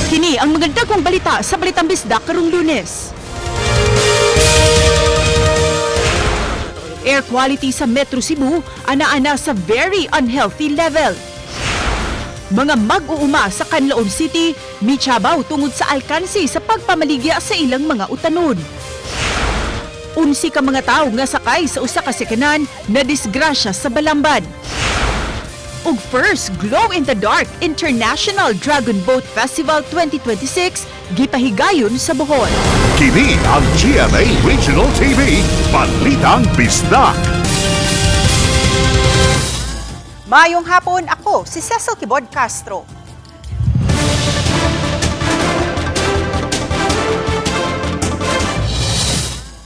Kini ang mga dagkong balita sa Balitang Bisdak karong Lunes. Air quality sa Metro Cebu ana-ana sa very unhealthy level. Mga mag-uuma sa Canlaon City michabaw tungod sa alkansi sa pagpamaligya sa ilang mga utanon. 11 ka mga tawo nga sakay sa usa ka sekanan na disgrasya sa Balamban. Ug first Glow in the Dark International Dragon Boat Festival 2026 gipahigayon sa Bohol. Kini ang GMA Regional TV, Balitang Bisdak. Mayong hapon, ako si Cecil Kibod Castro.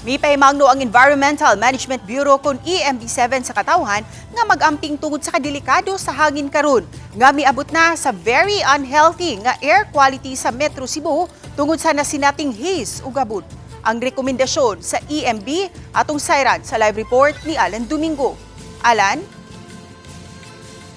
Mipahimangno ang Environmental Management Bureau kon EMB7 sa katawhan nga mag-amping tungod sa kadelikado sa hangin karon nga miabot na sa very unhealthy nga air quality sa Metro Cebu tungod sa nasinating haze ug abot. Ang rekomendasyon sa EMB atong sayran sa live report ni Alan Domingo. Alan?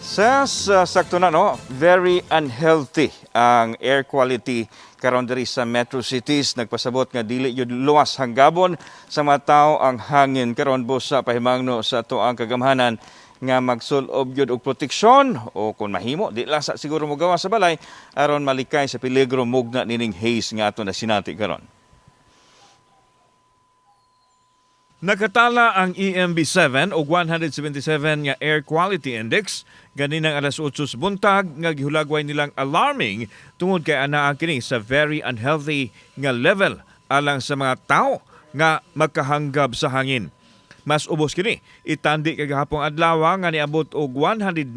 Sa sakto na, no, very unhealthy ang air quality karon diri sa metro cities. Nagpasabot nga dili yun luwas hanggabon sa mga tao ang hangin karon, busa pahimangno sa ato ang kagamhanan nga magsulob gyud og proteksyon o kung mahimo di lang sa siguro mo gawa sa balay aron malikay sa peligro mugna nining haze nga ato na sinati karon. Nakatala ang EMB7 og 177 nga Air Quality Index ganinang alas 8 sa buntag nga gihulagway nilang alarming tungod kay anaa kini sa very unhealthy nga level alang sa mga tao nga magkahanggab sa hangin. Mas ubos kini itandi kagahapong adlaw nga niabot og 199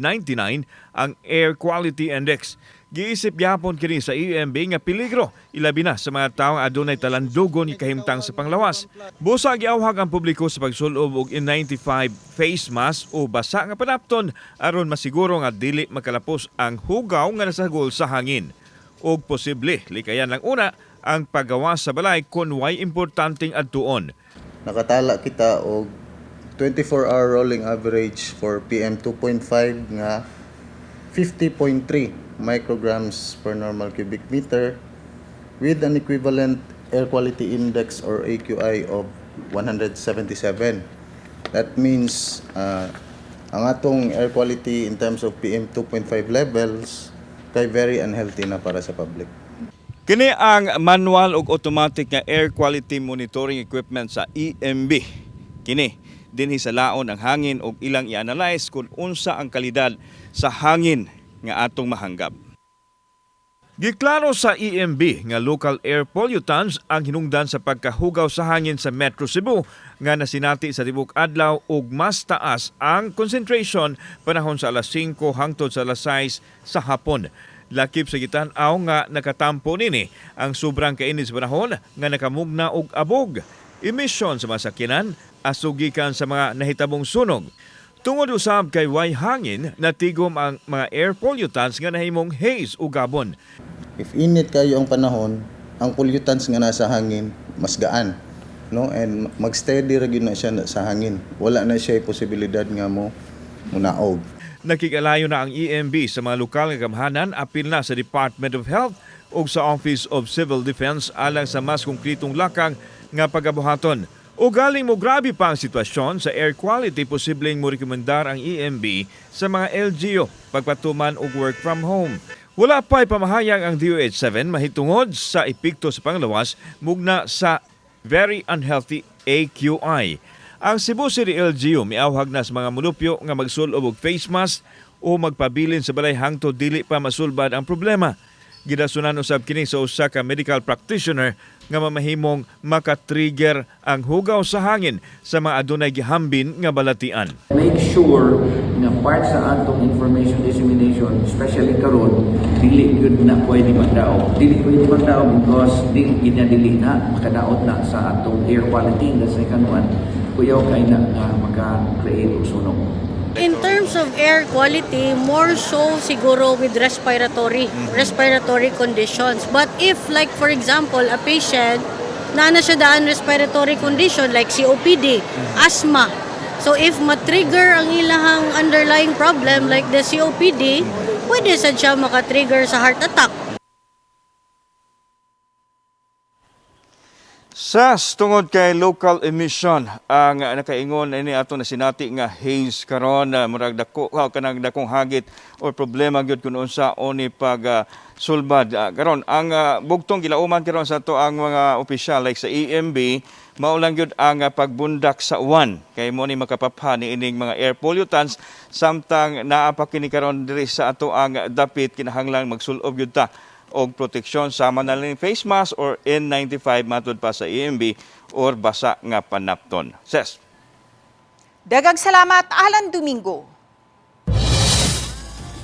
ang Air Quality Index. Giisip gyapon kini sa EMB nga peligro ilabi na sa mga tawo nga adunay talandugon nga kahimtang sa panglawas. Busa giawhag ang publiko sa pagsulob og N95 face mask o basa nga panapton aron masiguro nga dili makalapos ang hugaw nga nasagol sa hangin. Og posible likayan lang una ang paggawa sa balay kung way importanteng adtuon. Nakatala kita og 24-hour rolling average for PM 2.5 nga 50.3 micrograms per normal cubic meter with an equivalent air quality index or AQI of 177. That means ang atong air quality in terms of PM 2.5 levels kay very unhealthy na para sa public. Kini ang manual ug automatic nga air quality monitoring equipment sa EMB. Kini dinhi sa laon ang hangin ug ilang i-analyze kung unsa ang kalidad sa hangin nga atong mahanggap. Giklaro sa EMB nga local air pollutants ang hinungdan sa pagkahugaw sa hangin sa Metro Cebu nga nasinati sa tibok adlaw ug mas taas ang concentration panahon sa alas 5 hangtod sa alas 6 sa hapon. Lakip sa gitan-aw nga nakatampo nini ang sobrang kainit sa panahon nga nakamugna og abog, emisyon sa mga sakyanan, asugikan sa mga nahitabong sunog. Tungod usab kay way hangin, natigom ang mga air pollutants nga nahimong haze o gabon. If init kayo ang panahon, ang pollutants nga nasa hangin mas gaan, no? And mag-steady ra gyud na siya sa hangin. Wala na siya posibilidad nga mo munaog. Nakikalayo na ang EMB sa mga lokal nga gamhanan, apil na sa Department of Health ug sa Office of Civil Defense alang sa mas konkretong lakang nga pagabuhaton. O galing mo grabe pa ang sitwasyon sa air quality, posibleng mo rekomendar ang EMB sa mga LGU pagpatuman og work from home. Wala pa'y pamahayag ang DOH-7 mahitungod sa epekto sa panglawas mugna sa very unhealthy AQI. Ang Cebu City LGU miawhag na sa mga mulupyo nga magsulob og face mask o magpabilin sa balay hangtod dili pa masulbad ang problema. Gidasunan usab kini sa usa ka medical practitioner nga mamahimong makatrigger ang hugaw sa hangin sa mga adunay gihambin nga balatian. Make sure nga part sa atong information dissemination, especially karon, dili gyud na pwede magdaog. Dili pwede magdaog because dili gid na dili na makadaot na sa atong air quality. And the second one, kuyaw kay na nga maka-create og sunog. In terms of air quality, more so siguro with respiratory conditions. But if, like, for example, a patient na siya daan respiratory condition like COPD, asthma. So if ma-trigger ang ilahang underlying problem like the COPD, pwede sad siya maka-trigger sa heart attack. Sa tungod kay local emission ang nakaingon ini ato na sinati nga haze karon, murag dako kanang dakong hagit or problema gyud kun unsa oni pag sulbad. Karon ang bugtong gilauman karon sa ato ang mga opisyal like sa EMB, mao lang gyud ang pagbundak sa uwan kay mo ni makapapha ni ining mga air pollutants, samtang naa pa kini karon diri sa ato ang dapit, kinahanglan magsulob gyud ta og proteksyon sama na lang face mask or N95 matud pa sa EMB or basa nga panapton. Ses. Dagang salamat, Alan Domingo.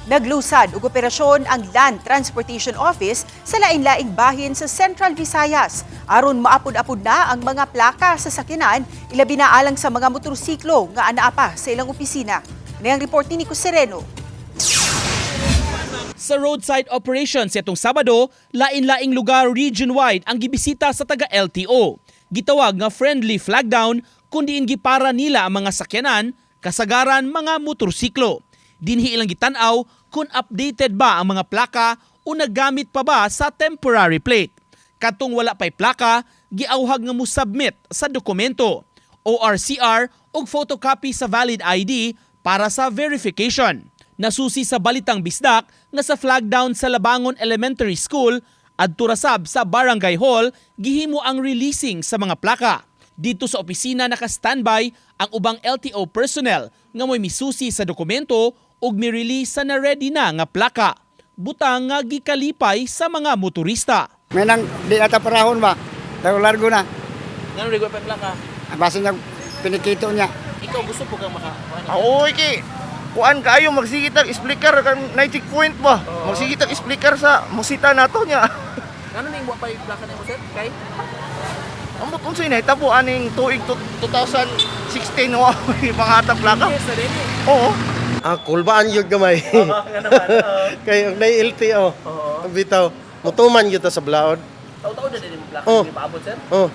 Naglusad og operasyon ang Land Transportation Office sa lain-laing bahin sa Central Visayas aron maapod-apod na ang mga plaka sa sakyanan, ilabi na alang sa mga motorsiklo nga anaa pa sa ilang opisina. Nayang report ni Nico Sereno. Sa roadside operations itong Sabado, lain-laing lugar region-wide ang gibisita sa taga LTO. Gitawag nga friendly flag down kundiin gipara nila ang mga sakyanan, kasagaran mga motorsiklo. Dinhi ilang gitan-aw kung updated ba ang mga plaka o nagamit pa ba sa temporary plate. Katong wala pa'y plaka, giawhag nga mo submit sa dokumento, ORCR ug photocopy sa valid ID para sa verification. Nasusi sa Balitang Bisdak nga sa flag down sa Labangon Elementary School adto rasab sa Barangay Hall gihimo ang releasing sa mga plaka. Dito sa opisina naka-standby ang ubang LTO personnel nga mo'y misusi sa dokumento ug mi-release sa na-ready na nga plaka. Butang nga gikalipay sa mga motorista. May nang di ata parahon ba? Pero largo na. Ngano rigo pa plaka? Basta niya pinikito niya. Ikaw gusto po kang maka Oo, iki. Kuan kaayo magsige tag speaker kan na checkpoint ba? Magsige tag speaker sa musita nato niya. Ngano ning wa pa plaka nimo, sir? Kay Ambot unsay nahitabo aning tuig 2016 wa mga atag plaka. Oo. Ah, kulbaan yun gamay. Kay ang nay LTO. Oo. Bitaw, mutuman gyud ta sa blaod. Taw-taw na din mo plaka Oh. paabot, sir. Oh.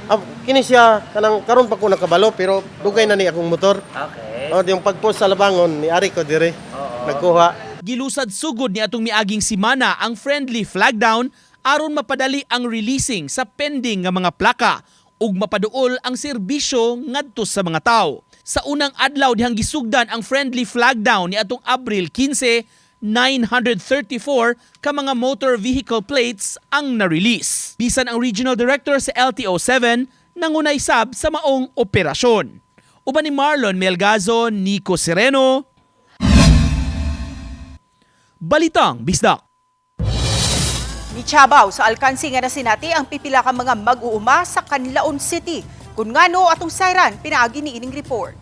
Ah, kini siya kanang karon pa ko nakabalo pero dugay na ni akong motor. Okay. Oh, yung pagpost sa Labangon ni ari ko dire. Nagkuha. Gilusad sugod ni atong miaging simana ang friendly flag down aron mapadali ang releasing sa pending nga mga plaka ug mapaduol ang serbisyo ngadto sa mga tawo. Sa unang adlaw dihang gisugdan ang friendly flag down ni atong Abril 15, 934 ka mga motor vehicle plates ang na-release. Bisan ang regional director sa LTO 7 nangunay sab sa maong operasyon. Uban ni Marlon Melgazo, Nico Sereno, Balitang Bisdak. Michabaw sa alkansi nga nasinati ang pipila ka mga mag-uuma sa Canlaon City. Kun ngano atong sayran, pinaagi ni ining report.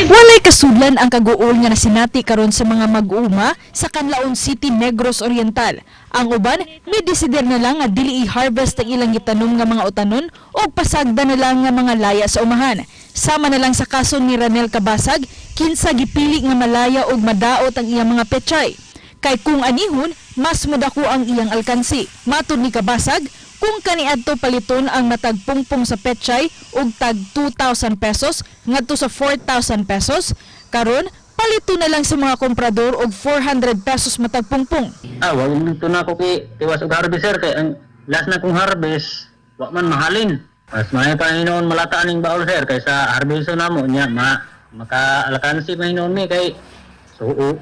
Walay kasudlan ang kaguol nga nasinati karon sa mga mag-uuma sa Canlaon City, Negros Oriental. Ang uban, midesider na lang nga dili i-harvest ang ilang gitanom nga mga utanon o pasagda na lang nga mga laya sa umahan. Sama na lang sa kaso ni Ranel Kabasag, kinsa gipili nga malaya og madaot ang iyang mga pechay. Kay kung anihon, mas mudako ang iyang alkansi. Matod ni Kabasag, kung kaniadto paliton ang matag pungpong sa pechay og tag 2,000 pesos ngadto sa 4,000 pesos, karon palito na lang sa mga komprador og 400 pesos matag pungpong. Ah, wag nito na ako kay tiwas og harvest, sir, kay ang last na kong harvest wa man mahalin. Mas may pa hinuon malata aning baol, sir, kaysa harvest na mo niya ma maka-alkansi pa hinuon mi kay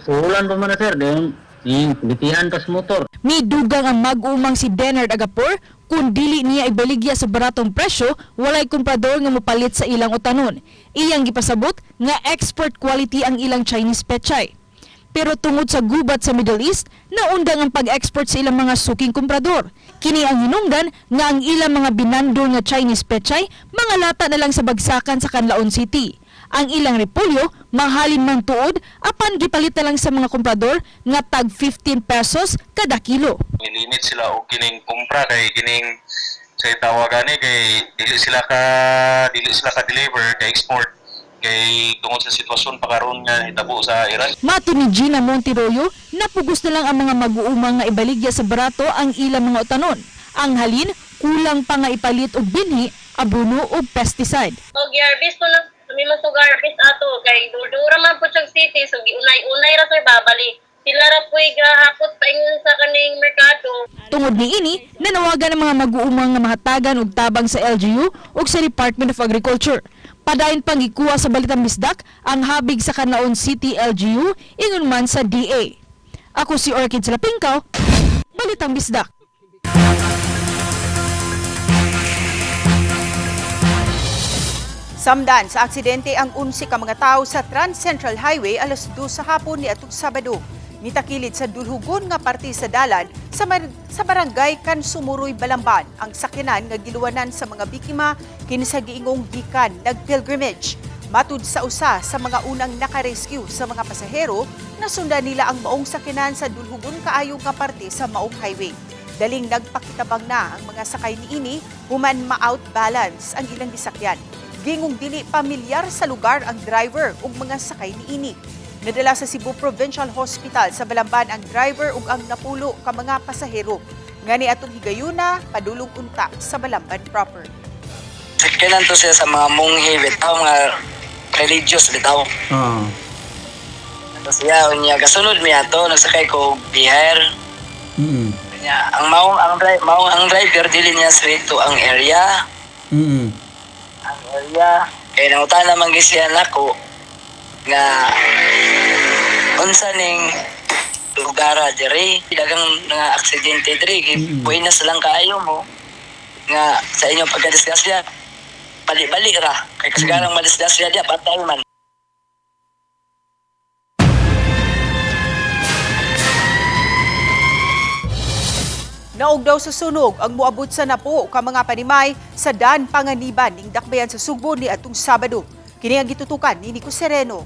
suhulan pa man na, sir, dayon ni bitihan pas motor. Midugang ang mag-umang si Denard Agapor kung dili niya ibaligya sa baratong presyo, walay komprador nga mopalit sa ilang utanon. Iyang gipasabot nga export quality ang ilang Chinese pechay. Pero tungod sa gubat sa Middle East, naundang ang pag-export sa ilang mga suking komprador. Kini ang hinungdan nga ang ilang mga binandol nga Chinese pechay, mga lata na lang sa bagsakan sa Canlaon City. Ang ilang repolyo, mahalin man tuod, apan gipalit na lang sa mga komprador nga tag 15 pesos kada kilo. Nilimit sila og kining kumpra kay kining sa tawagan ni kay dili sila ka deliver kay export kay tungod sa sitwasyon pa karon nga hitabo sa Iran. Mato ni Gina Monteroyo, napugos na lang ang mga mag-uumang nga ibaligya sa barato ang ilang mga utanon. Ang halin, kulang pa nga ipalit og binhi, abono o pesticide. So gi-harvest ko lang kami man sa harvest ato kay durdura man po siyang city, so giunay-unay ra sir babali. Sila ra po'y gahakot paingon sa kaning merkado. Tungod niini, nanawagan ang mga mag-uuma nga mahatagan og tabang sa LGU ug sa Department of Agriculture. Padayon pang gikuha sa Balitang Bisdak ang habig sa Canlaon City LGU ingon man sa DA. Ako si Orchid Salapingkaw, Balitang Bisdak. Samdan sa aksidente ang 11 ka mga tao sa Trans Central Highway alas 2 sa hapon ni atong Sabado. Mitakilid sa dulhugon nga parte sa dalan sa barangay Kansumuroy, Balamban ang sakyanan nga giluwanan sa mga biktima kini sa giingong gikan nagpilgrimage. Matud sa usa sa mga unang nakarescue sa mga pasahero, nasundan nila ang maong sakyanan sa dulhugon kaayo nga parte sa maong highway. Daling nagpakitabang na ang mga sakay niini human ma-outbalance ang ilang gisakyan. Gingong dili pamilyar sa lugar ang driver ug mga sakay niini. Nadala sa Cebu Provincial Hospital sa Balamban ang driver ug ang napulo ka mga pasahero. Ngani atong higayuna padulong unta sa Balamban proper. Sakyanan to siya sa mga munghi bitaw, mga religious bitaw. Tapos siya unya kasunod mi ato nagsakay ko og bihar. Unya ang maong ang maong ang driver dili niya straight to ang area. Ang area kay nangutana man gyud siya nako nga unsa ning lugara diri, daghang mga aksidente diri, buenas lang kaayo mo nga sa inyong pagkadisgrasya bali-bali ra kay kasagarang madisgrasya diya patay man. Naog daw sa sunog ang moabot sa napo ka mga panimay sa Dan Panganiban ning dakbayan sa Sugbo ni atong Sabado. Kini ang gitutukan ni Nico Sereno.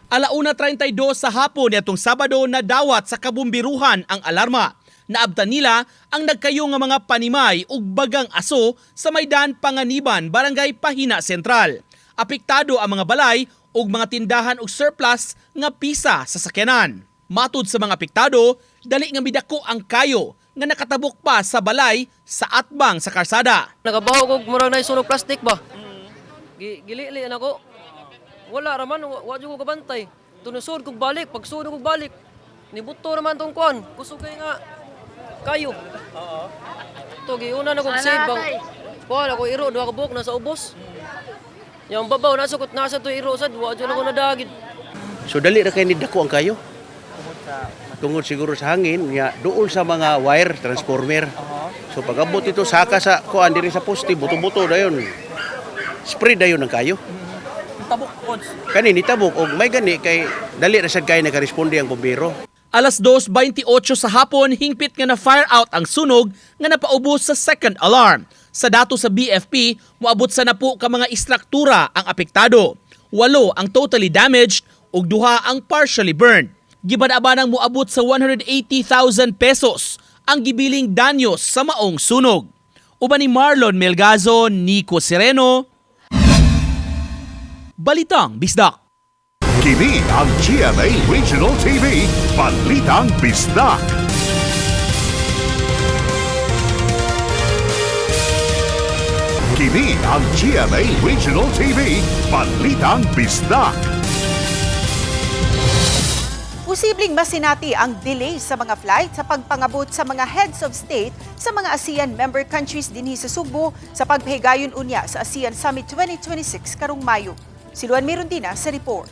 Alauna 32 sa hapon nitong Sabado, nadawat sa kabumbiruhan ang alarma. Naabtan nila ang nagkayo nga mga panimay ug bagang aso sa Maydan Panganiban, Barangay Pahina Central. Apektado ang mga balay ug mga tindahan ug surplus nga pisa sa sakyanan. Matud sa mga apektado, dali nga midako ang kayo nga nakatabok pa sa balay sa atbang sa karsada. Nagabaho kog murag na sunog plastic ba. Gilili na ko. Wala ra man, wa jud ko kabantay. Tunusod kog balik, pagsud kog balik. Nibuto ra man tong kuan. Kusog kay nga kayo. Oo. To giuna na kog save bang. Kuan ako iro duha ka buok nasa ubos. Yang babaw nasa kot nasa to iro sad wa jud ako nadagid. So dali ra kay ni dako ang kayo. Tungod siguro sa hangin nga doon sa mga wire transformer. So pag-abot ito saka sa kuan diri sa poste, buto-buto dayon. Spread dayon ang kayo. Tabok. Kani nitabok og may gani kay dali ra sad kay nakaresponde ang bombero. Alas 2:28 sa hapon, hingpit nga na fire out ang sunog nga napaubos sa second alarm. Sa dato sa BFP, moabot sa napo ka mga istruktura ang apektado. Walo ang totally damaged ug duha ang partially burned. Gibad-abanang moabot sa 180,000 pesos ang gibiling danyos sa maong sunog. Uban ni Marlon Melgazo, Nico Sereno, Balitang Bisdak. Kini ang GMA Regional TV, Balitang Bisdak. Kini ang GMA Regional TV, Balitang Bisdak. Posibleng masinati ang delay sa mga flight sa pagpangabot sa mga heads of state sa mga ASEAN member countries dinhi sa Sugbo sa pagpahigayon unya sa ASEAN Summit 2026 karong Mayo. Si Luan Mirundina sa report.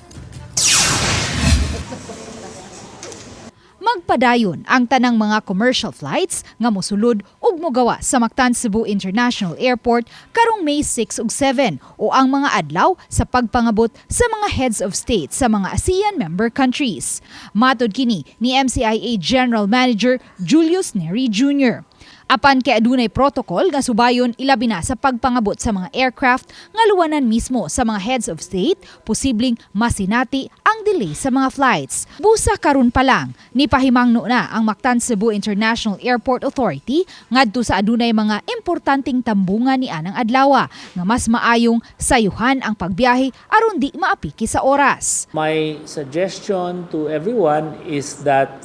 Magpadayon ang tanang mga commercial flights nga mosulod ug mogawa sa Mactan Cebu International Airport karong May 6 ug 7 o ang mga adlaw sa pagpangabot sa mga heads of state sa mga ASEAN member countries. Matod kini ni MCIA General Manager Julius Neri Jr. Apan kay adunay protocol nga subayon ilabi na sa pagpangabot sa mga aircraft nga luwanan mismo sa mga heads of state, posibleng masinati ang delay sa mga flights. Busa karon pa lang, ni pahimangno na ang Mactan Cebu International Airport Authority ngadto sa adunay mga importanteng tambungan ni anang adlawa nga mas maayong sayuhan ang pagbiyahe aron di maapiki sa oras. My suggestion to everyone is that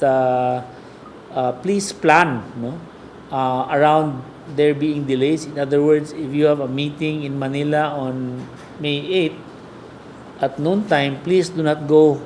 please plan, no, around there being delays. In other words, if you have a meeting in Manila on May 8 at noontime, please do not go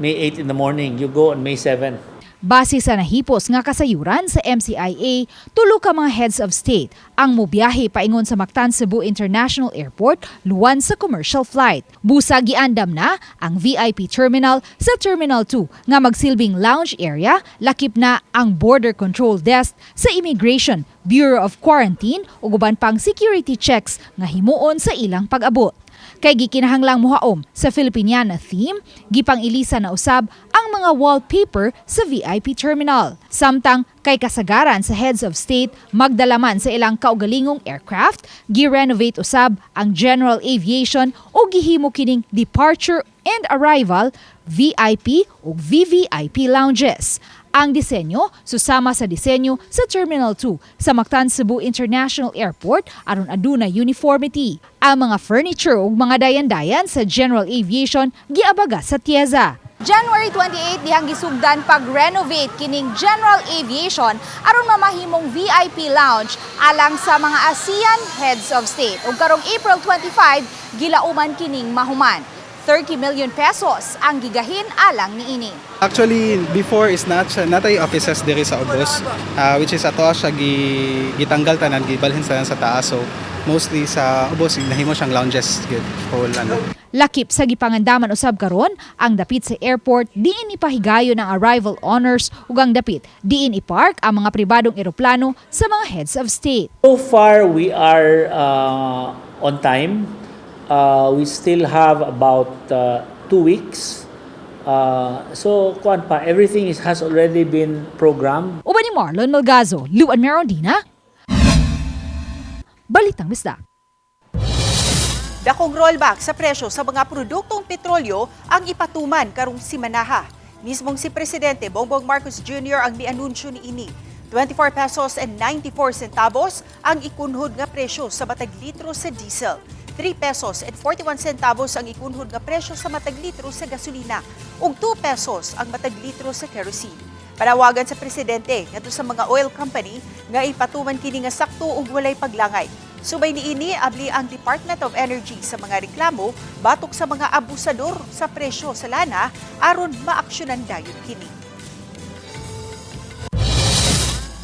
May 8 in the morning. You go on May 7. Base sa nahipos nga kasayuran sa MCIA, tulo ka mga heads of state ang mobiyahe paingon sa Mactan Cebu International Airport luwan sa commercial flight. Busa giandam na ang VIP terminal sa Terminal 2 nga magsilbing lounge area, lakip na ang border control desk sa Immigration, Bureau of Quarantine ug uban pang security checks nga himuon sa ilang pag-abot. Kay gikinahanglang muhaom sa Filipiniana theme, gipang-ilisa na usab ang mga wallpaper sa VIP terminal. Samtang kay kasagaran sa heads of state magdalaman sa ilang kaugalingong aircraft, gi-renovate usab ang general aviation o gihimo kining departure and arrival, VIP ug VVIP lounges. Ang disenyo susama sa disenyo sa Terminal 2 sa Mactan Cebu International Airport aron aduna uniformity. Ang mga furniture ug mga dayan-dayan sa general aviation giabaga sa TIEZA. January 28 dihang gisugdan pag-renovate kining general aviation aron mamahimong VIP lounge alang sa mga ASEAN heads of state. Ug karong April 25 gilauman kining mahuman. 30 million pesos ang gigahin alang niini. Actually, before is not siya, natay offices diri sa ubos, which is ato siya gitanggal tanan, gibalhin sa sa taas. So, mostly sa ubos, nahimo siyang lounges, good, whole ano. Lakip sa gipangandaman usab karon ang dapit sa airport diin ipahigayon ang arrival honors ug ang dapit diin ipark ang mga pribadong eroplano sa mga heads of state. So far, we are on time. We still have about 2 weeks. So, kuan pa, everything has already been programmed. Uban ni Marlon Malgazo, Luan Merondina, Balitang Bisdak. Dakong rollback sa presyo sa mga produktong petrolyo ang ipatuman karong simanaha. Mismong si Presidente Bongbong Marcos Jr. ang mianunsyo niini. 24 pesos and 94 centavos ang ikunhod nga presyo sa matag litro sa diesel. 3 pesos and 41 centavos ang ikunhod nga presyo sa matag litro sa gasolina ug 2 pesos ang matag litro sa kerosene. Panawagan sa presidente ngadto sa mga oil company nga ipatuman kini nga sakto ug walay paglangay. Subay niini, abli ang Department of Energy sa mga reklamo batok sa mga abusador sa presyo sa lana aron maaksyonan dayon kini.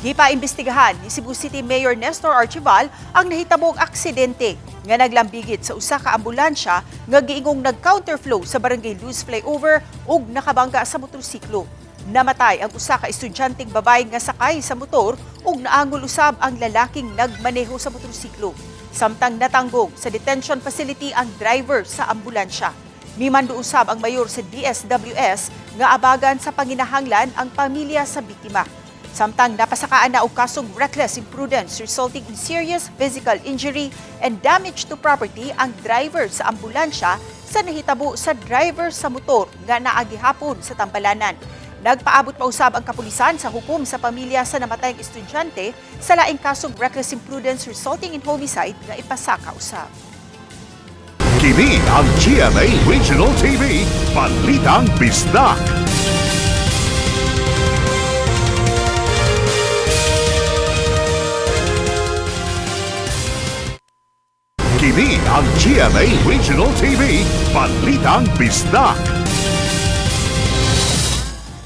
Gipaimbestigahan ni Cebu City Mayor Nestor Archival ang nahitabong aksidente nga naglambigit sa usa ka ambulansya nga giingong nag-counterflow sa Barangay Luz Flyover ug nakabangga sa motorsiklo. Namatay ang usa ka estudyanteng babae nga sakay sa motor ug naangol usab ang lalaking nagmaneho sa motorsiklo. Samtang natanggong sa detention facility ang driver sa ambulansya. Mimando usab ang mayor sa DSWS nga abagan sa panginahanglan ang pamilya sa biktima. Samtang napasakaan na og kasong reckless imprudence resulting in serious physical injury and damage to property ang driver sa ambulansya sa nahitabo sa driver sa motor nga naagi hapon sa Tampalanan. Nagpaabot pa usab ang kapulisan sa hukom sa pamilya sa namatayang estudyante sa laing kasong reckless imprudence resulting in homicide nga ipasaka usab. Kini ang GMA Regional TV, Balitang Bisdak. Kini ang GMA Regional TV, Balitang Bisdak.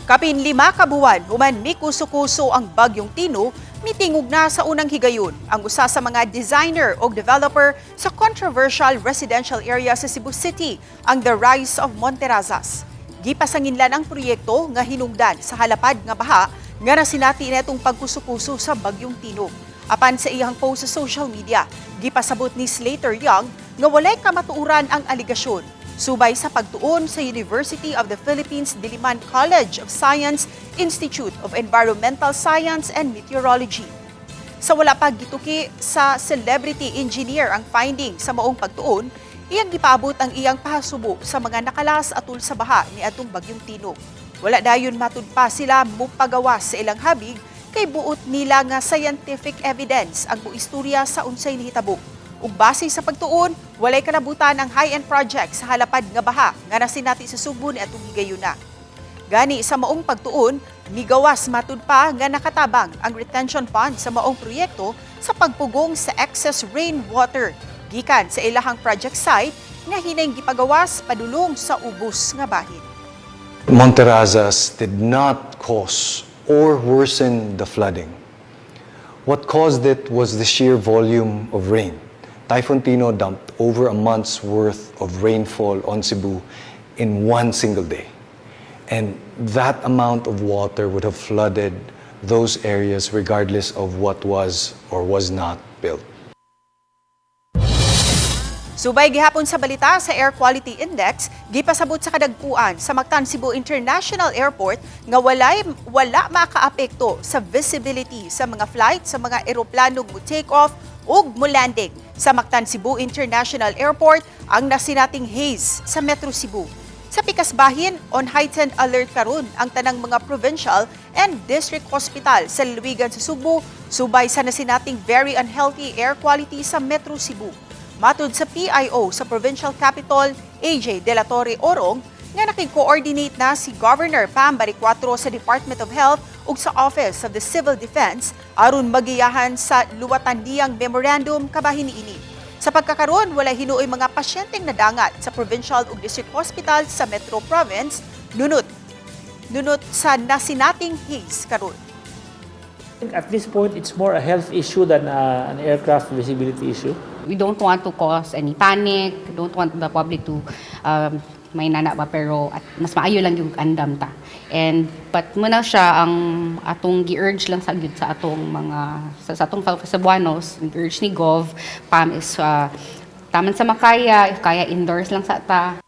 Kapin 5 ka buwan human mikuso-kuso ang bagyong Tino, mitingog na sa unang higayon ang usa sa mga designer o developer sa controversial residential area sa Cebu City, ang The Rise of Monterrazas. Gipasanginlan ang proyekto nga hinungdan sa halapad nga baha nga nasinati netong pagkuso-kuso sa bagyong Tino. Apan sa iyang post sa social media, gipasabot ni Slater Young nga walay kamatuoran ang aligasyon. Subay sa pagtuon sa University of the Philippines Diliman College of Science Institute of Environmental Science and Meteorology. Sa wala pa gituki sa celebrity engineer ang finding sa maong pagtuon, iyang gipaabot ang iyang pahasubo sa mga nakalas atul sa baha ni atong bagyong Tino. Wala dayon matud pa sila mupagawas sa ilang habig kay buot nila nga scientific evidence ang buistorya sa unsay nahitabo. Ug base sa pagtuon, walay kalabutan ang high-end project sa halapad nga baha nga nasinati sa Sugbo ni atong higayuna. Gani sa maong pagtuon, migawas matud pa nga nakatabang ang retention pond sa maong proyekto sa pagpugong sa excess rainwater gikan sa ilahang project site nga hinay gipagawas padulong sa ubos nga bahin. Monterrazas did not cause or worsen the flooding. What caused it was the sheer volume of rain. Typhoon Tino dumped over a month's worth of rainfall on Cebu in one single day. And that amount of water would have flooded those areas regardless of what was or was not built. Subay gihapon sa balita sa Air Quality Index, gipasabot sa kadagkuan sa Mactan Cebu International Airport nga wala makaapekto sa visibility sa mga flight sa mga eroplano mo take off ug mo landing sa Mactan Cebu International Airport ang nasinating haze sa Metro Cebu. Sa pikas bahin, on heightened alert karon ang tanang mga provincial and district hospital sa lalawigan sa Sugbo subay sa nasinating very unhealthy air quality sa Metro Cebu. Matud sa PIO sa Provincial Capital, AJ De La Torre Orong, nga nakig-coordinate na si Governor Pam Baricuatro sa Department of Health ug sa Office of the Civil Defense aron magiyahan sa luwatan niyang memorandum kabahin niini. Sa pagkakaron, wala hinuoy mga pasyenteng nadangat sa provincial ug district hospital sa Metro Province nunot nunot sa nasinating haze karon. At this point, it's more a health issue than an aircraft visibility issue. We don't want to cause any panic, don't want the public to may nana ba, pero at mas maayo lang yung andam ta. And but muna siya ang atong gi-urge lang sa gyud sa atong mga sa atong Cebuanos, urge ni Gov Pam is taman sa makaya, if kaya indoors lang sa ta.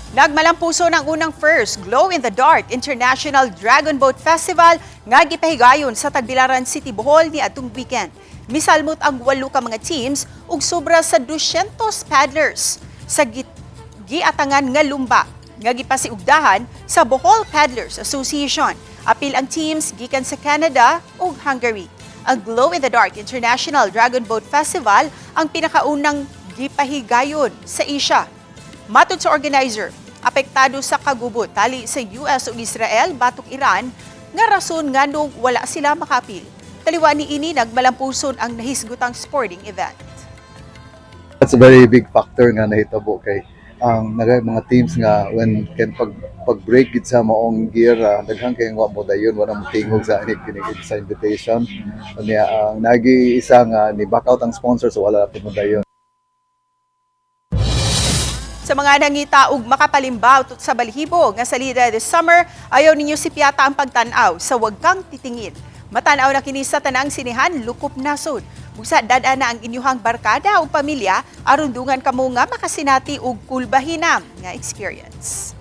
Nagmalampuso ng unang first Glow in the Dark International Dragon Boat Festival nga gipahigayon sa Tagbilaran City, Bohol ni atong weekend. Misalmot ang walo ka mga teams ug sobra sa 200 paddlers sa giatangan nga lumba nga gipasiugdahan sa Bohol Paddlers Association. Apil ang teams gikan sa Canada ug Hungary. Ang Glow in the Dark International Dragon Boat Festival ang pinakaunang gipahigayon sa Asia. Matod sa organizer, apektado sa kagubot tali sa US ug Israel batok Iran nga rason nganong wala sila makapil. Taliwa ni ini, nagmalampuson ang nahisgutang sporting event. That's a very big factor nga nahitabo kay ang naga mga teams nga when ken pag break gid sa maong giyera, daghan kay wa mo dayon, wala mo tingog sa ini kini sa invitation. Unya ang nagi isa nga ni back out ang sponsor, so wala pud mo dayon. Sa mga nangita og makapalimbaw sa balhibo nga salida this summer, ayaw ninyo sipyata ang pagtan-aw sa Wag Kang Titingin. Matanaw na kini sa tanang sinehan lukop nasod. Busa dad-a na ang inyuhang barkada o pamilya aron dungan kamo nga makasinati og kulbahinam nga experience.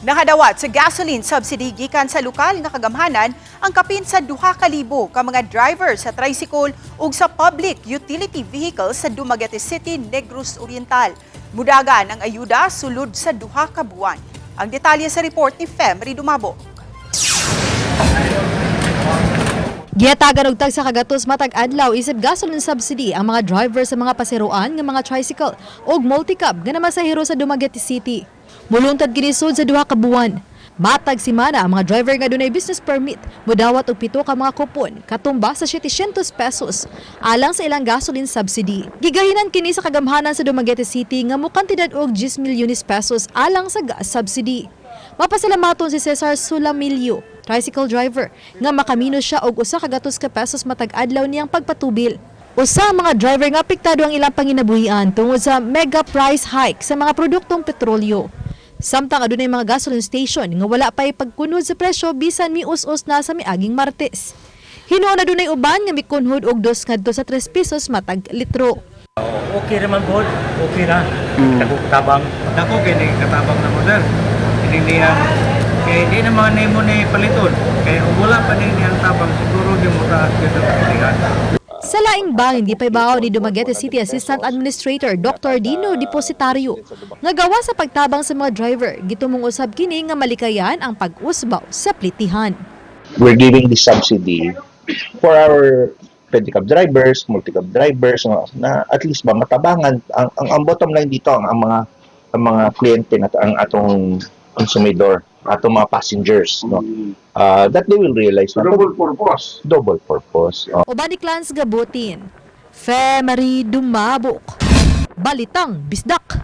Nakadawat sa gasoline subsidy gikan sa lokal nga kagamhanan ang kapin sa 2,000 ka mga driver sa tricycle ug sa public utility vehicles sa Dumaguete City, Negros Oriental. Mudagan ang ayuda sulod sa 2 ka buwan. Ang detalye sa report ni Femri Dumabo. Gihatagan og tagsa ka gatos matag adlaw isip gasoline subsidy ang mga driver sa mga pasiruan nga mga tricycle ug multicab nga namasahero sa Dumaguete City. Muluntad kini sud sa 2 ka buwan. Matag simana, ang mga driver nga dunay business permit modawat og pito ka mga kupon katumba sa 700 pesos alang sa ilang gasoline subsidy. Gigahinan kini sa kagamhanan sa Dumaguete City nga mokantidad og 10 milyones pesos alang sa gas subsidy. Mapasalamaton si Cesar Sulamilio, tricycle driver, nga makamino siya og 100 ka pesos matag adlaw niyang pagpatubil. Usa ang mga driver nga apektado ang ilang panginabuhian tungod sa mega price hike sa mga produktong petrolyo. Samtang adunay mga gasoline station nga wala pa pagkunhod sa presyo bisan mius-us na sa miaging Martes. Hinuon adunay uban nga mikunhod og 2 ngadto sa 3 pesos matag litro. Okay naman po, okay na. Dako tabang. Dako kini katabang na mo, sir. Ini niya kay di naman nimo ni paliton. Kay kung wala pa ni niyang tabang, siguro di mo taas gyud ang pilihan. Sa laing bangin, gipahibaw ni Dumaguete City Assistant Administrator Dr. Dino Depositario nga gawa sa pagtabang sa mga driver, gitumong usab kini nga malikayan ang pag-usbaw sa plitihan. We're giving this subsidy for our pedicab drivers, multicab drivers, no, na at least ba matabangan ang bottom line dito ang mga kliyente na ang atong konsumidor, atong mga passengers, no, that they will realize na double purpose. Double purpose. Oh. Uban ni Clans Gabutin, Fe Marie Dumabok, Balitang Bisdak.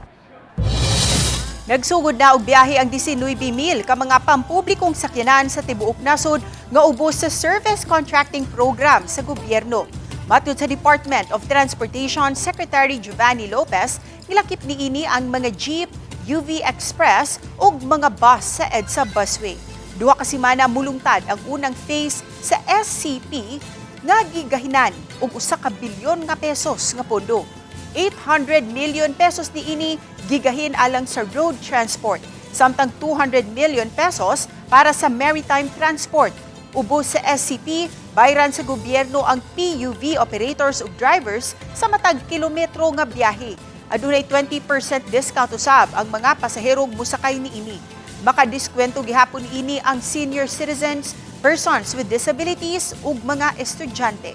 Nagsugod na og biyahe ang 19,000 ka mga pampublikong sakyanan sa tibuok nasod nga ubos sa Service Contracting Program sa gobyerno. Matud sa Department of Transportation Secretary Giovanni Lopez, gilakip niini ang mga jeep, UV Express ug mga bus sa EDSA Busway. 2 ka semana mulungtad ang unang phase sa SCP nga gigahinan og 1 ka bilyon nga pesos nga pondo. 800 million pesos niini gigahin alang sa road transport, samtang 200 million pesos para sa maritime transport. Ubos sa SCP, bayran sa gobyerno ang PUV operators ug drivers sa matag kilometro nga biyahe. Adunay 20% discount usab ang mga pasaherong musakay niini. Makadiskwento gihapon ini ang senior citizens, persons with disabilities ug mga estudyante.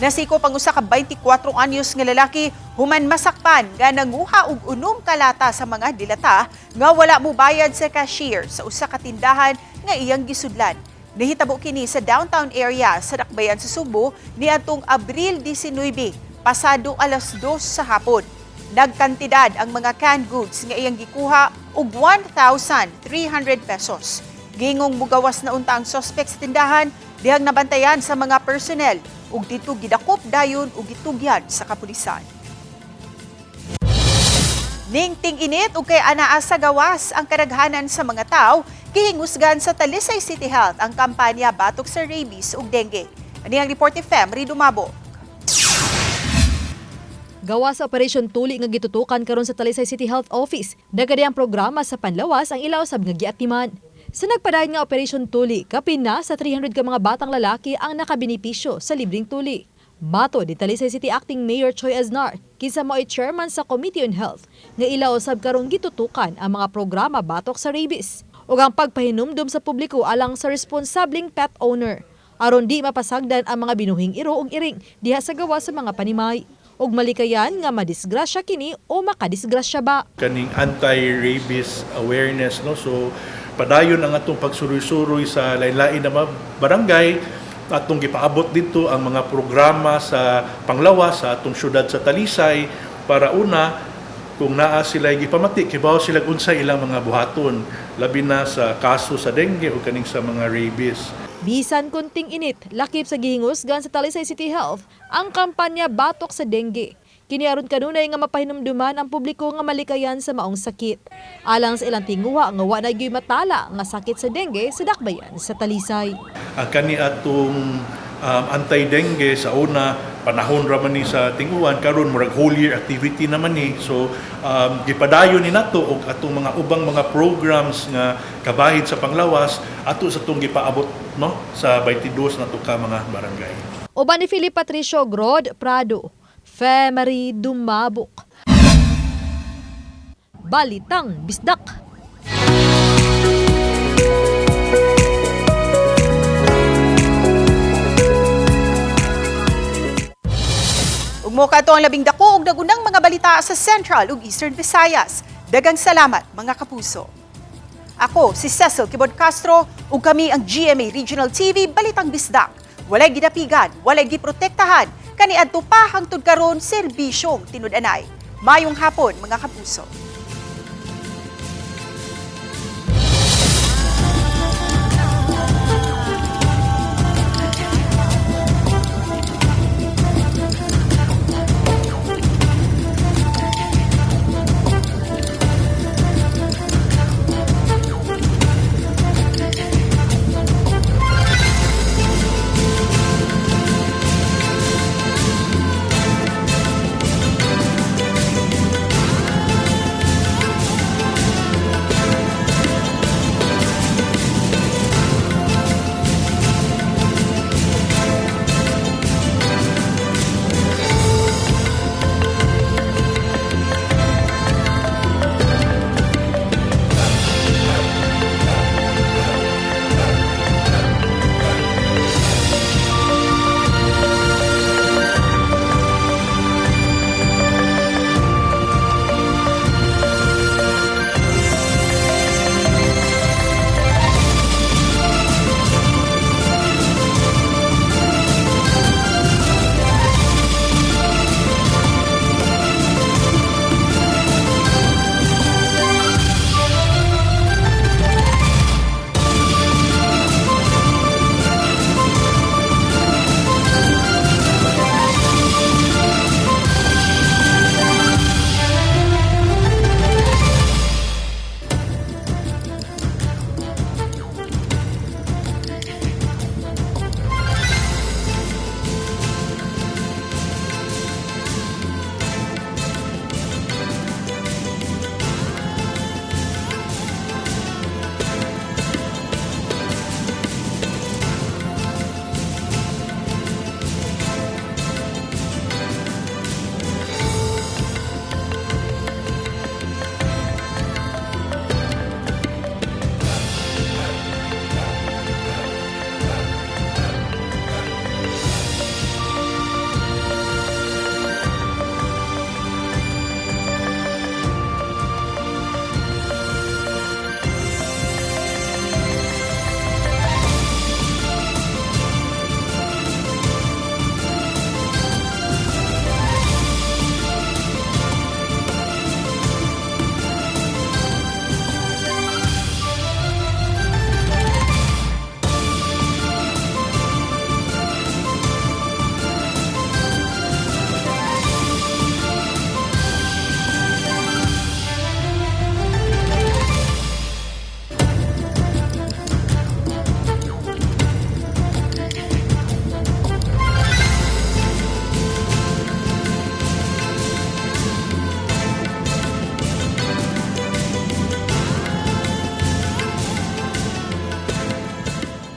Nasikop ang 1 ka 24 anyos nga lalaki human masakpan nga nanguha og 6 ka lata sa mga dilata nga wala mobayad sa cashier sa usa ka tindahan nga iyang gisudlan. Nahitabo kini sa downtown area sa Dakbayan sa Sugbo niadtong Abril 19, pasado alas 2 sa hapon. Nagkantidad ang mga canned goods nga iyang gikuha og 1,300 pesos. Gingong mugawas na unta ang suspect sa tindahan dihang nabantayan sa mga personnel ug didto gidakop dayon ug gitugyan sa kapulisan. Ning ting-init ug kay anaa sa gawas ang kadaghanan sa mga tao, gihingusgan sa Talisay City Health ang kampanya batok sa rabies ug dengue. Ani ang report ni Fem Ridumabo. Gawa sa Operation Tuli nga gitutukan karon sa Talisay City Health Office, nagadi ang programa sa panlawas ang ila usab nga giatiman. Sa nagpadayon nga Operation Tuli, kapin na sa 300 ka mga batang lalaki ang nakabenepisyo sa libreng tuli. Matod ni Talisay City Acting Mayor Choi Aznar, kinsa mao'y chairman sa Committee on Health, nga ila usab karong gitutukan ang mga programa batok sa rabies ug ang pagpahinumdom sa publiko alang sa responsableng pet owner aron di mapasagdan ang mga binuhing iro ug iring diha sa gawas sa mga panimay ug malikayan nga madisgrasya kini o makadisgrasya ba. Kaning anti-rabies awareness, no? So padayon ang atong pagsuroy-suroy sa lain-lain na mga barangay, atong gipaabot dito ang mga programa sa panglawas sa atong syudad sa Talisay para una kung naa sila gipamati, kibaw sila unsay ilang mga buhaton, labi na sa kaso sa dengue o kaning sa mga rabies. Bisan kon ting-init, lakip sa gihingusgan sa Talisay City Health ang kampanya batok sa dengue. Kini aron kanunay nga mapahinumduman ang publiko nga malikayan sa maong sakit. Alang sa ilang tinguha nga wa na gyuy matala nga sakit sa dengue sa dakbayan sa Talisay. Ang kani atong anti-dengue, sa una panahon ra man ni sa tinguan, karon murag whole year activity naman ni. So gipadayon ni nato og atong mga ubang mga programs nga kabahid sa panglawas ato sa atong gipaabot, no, sa 22 nato ka mga barangay. Uban ni Philip Patricio Grod Prado, Femery Dumabok. Balitang Bisdak. Ug mao kato ang labing dako ug nagunang mga balita sa Central ug Eastern Visayas. Daghang salamat, mga kapuso. Ako si Cecil Kibod Castro ug kami ang GMA Regional TV Balitang Bisdak. Walay gidapigan, walay giprotektahan, kaniadto pa hangtod karon serbisyong tinud-anay. Mayong hapon, mga kapuso.